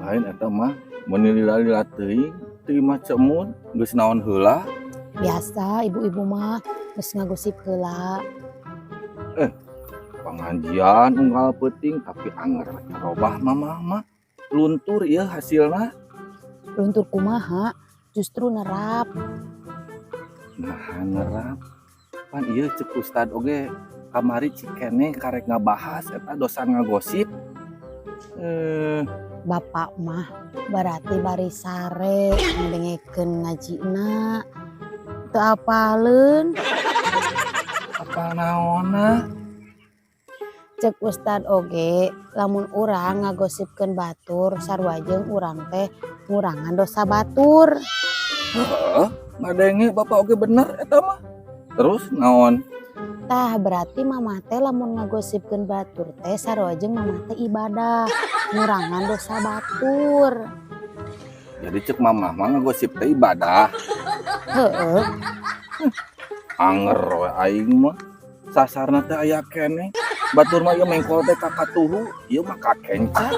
Lain eta mah meuni lila-lila teuing teu imah cemun geus naon heula. Biasa ibu-ibu mah geus ngagosip heula. Pengajian unggal peuting tapi anger robah mamah mah luntur ieu hasilna. Luntur kumaha? Justru nerap. Nah, nerap pan ieu cek ustad oge kamari cikene karek ngabahas eta dosa ngagosip. Bapak mah berarti bari sare ngadengekeun ngajina. Teu apaleun. Apa naonna? Cek ustad oge lamun urang ngagosipkeun batur sarua jeung urang teh ngurangan dosa batur. Heeh, ngadenge bapak oge bener eta mah. Terus naon? Tah berarti mamah teh lamun ngagosipkeun batur teh sarua jeung mamah teh ibadah ngurangan dosa batur. Jadi cek mamah mah ngagosip teh ibadah. Heeh. Anger we aing mah. Sasarna teh aya keneh. Batur mah ieu mengkol teh ka katuhu, ieu mah ka kenca.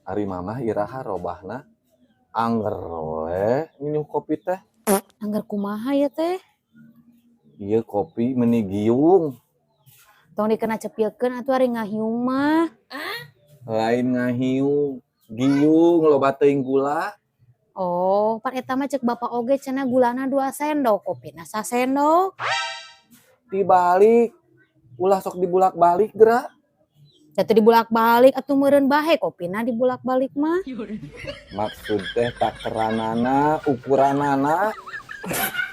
Ari mamah iraha robahna anger we nginum kopi teh. Angger kumaha ya teh? Ieu kopi meuni giung. Tong dikena cepilkeun atuh ari ngahiung mah. Lain ngahiung, giung loba teuing gula. Oh, pan eta mah cek bapak oge cenah gulana 2 sendok, kopina sasendok. Dibalik, ulah sok dibulak-balik geura. Jatuh dibulak-balik atuh meureun bahe kopina dibulak-balik mah. Maksud teh takeranana, ukuranana.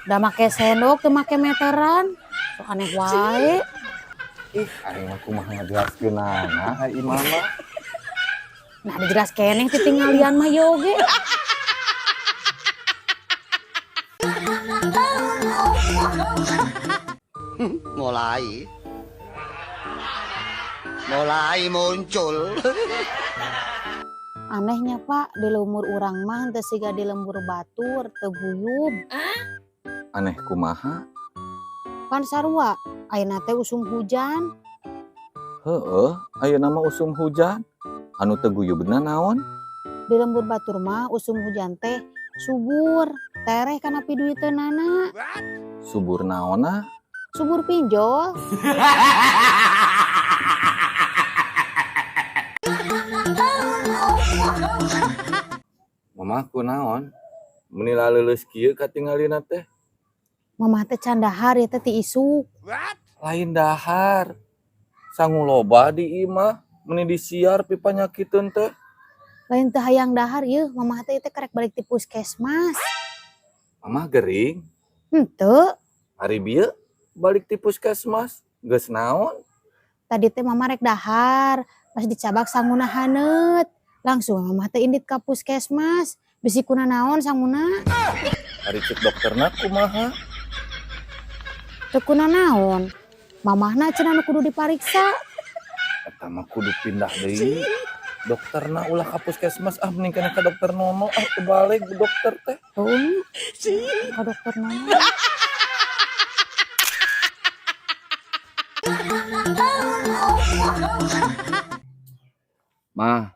Da make sendok teu make meteran. Sok aneh wae. Ih, aing mah kumaha ngajelaskeunana ai imah mah. Nah, dijelas keneh titinggalian mah ieu oge. Mulai muncul. Anehnya Pak, di lembur urang mah teu siga di lembur batur, teu guyub. Aneh kumaha? Pan sarua, ayeuna teh usum hujan. Heeh, ayeuna mah usum hujan. Anu teu guyubna naon? Di lembur batur mah usum hujan teh subur, tereh kana piduiteunana. Subur naonna? Subur pinjol. Mamah kunaon? Meuni laleuleus kieu katingalina teh. Mamah teh can dahar ieu teh ti isuk. Lain dahar. Sangu loba di imah meuni disiar pipanyakiteun teh. Lain teu hayang dahar ieu, mamah teh ieu teh karek balik ti puskesmas. Mamah gering? Henteu. Ari bieu balik ti puskesmas geus naon? Tadi teh mamah rek dahar, pas dicabak sanguna haneut. Langsung mamah teh indit ka puskesmas, bisi kuna naon sanguna. Ari cek dokterna kumaha? Teu kuna naon. Mamahna cenah nu kudu dipariksa. Eta mah kudu pindah deui. Dokterna ulah ka puskesmas, ah mending kana ka dokter Nono, ah teu balik ke dokter teh. Heueuh. Ka dokter Nono. Mah,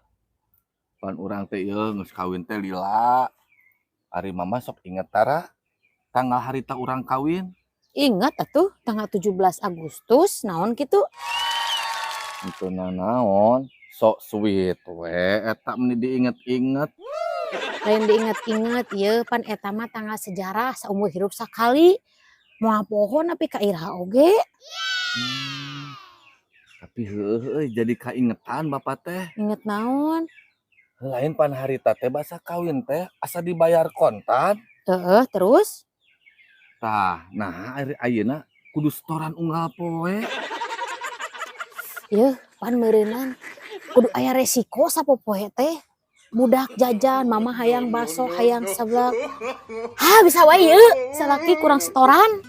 pan urang teh ieu geus kawin teh lila. Ari mama sok inget tara tanggal harita urang kawin. Ingat atuh tanggal 17 Agustus naon kitu? Henteu nanaon, sok sweet we eta meuni diinget-inget. Lain diinget-inget ieu pan eta mah tanggal sejarah saumur hirup sakali. Moal poho nepi ka iraha oge. Tapi heueuh euy jadi kaingetan bapak teh. Inget naon? Lain pan harita teh basa kawin teh asa dibayar kontan. Heeh, terus? Tah, nah ayeuna kudu setoran unggal poe. Yeuh, pan meureunan kudu aya resiko sapopoe teh. Budak jajan, mama hayang baso, hayang seblak. Hah, bisa wae ieu, salaki kurang setoran.